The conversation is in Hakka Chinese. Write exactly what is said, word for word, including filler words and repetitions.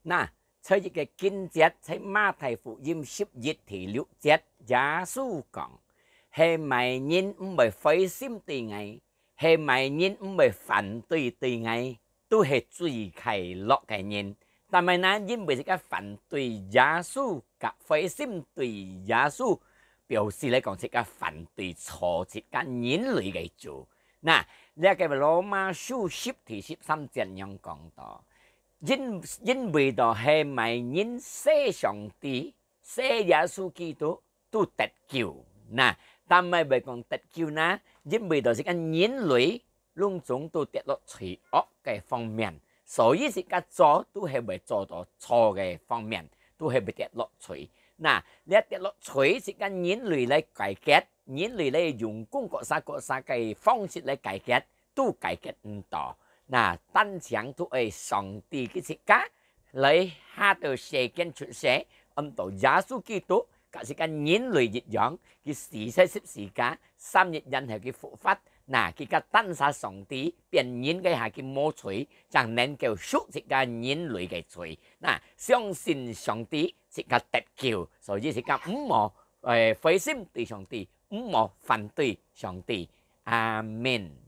那，在一个經節，在馬太福音十一第六節，耶穌講：「係麼人毋會灰心對𠊎？係麼人毋會反對對𠊎？都係最快樂个人。」但係呢，因為自家反對耶穌，甲灰心對耶穌，表示來講自家反對錯，自家人類个主。那，這个羅馬書十第十三節樣講到，因，因為到係麼人信上帝，信耶穌基督，都得救。那，但係會講得救呢，因為到自家人類，攏總都跌落罪惡个方面，所以自家做都係會做到錯个方面，都係會跌落罪。那，這跌落罪，自家人類來解決，人類來用功各儕各儕个方式來解決，都解決毋到。那，單淨都愛上帝佢自家來下到世間出世，按到耶穌基督，甲自家人類一樣，佢死在十字架，三日然後佢復活。那，佢个單儕上帝變人个下，佢無罪，正能夠贖自家人類个罪。那，相信上帝，自家得救，所以自家毋好，呃，灰心對上帝，毋好反對上帝。阿們。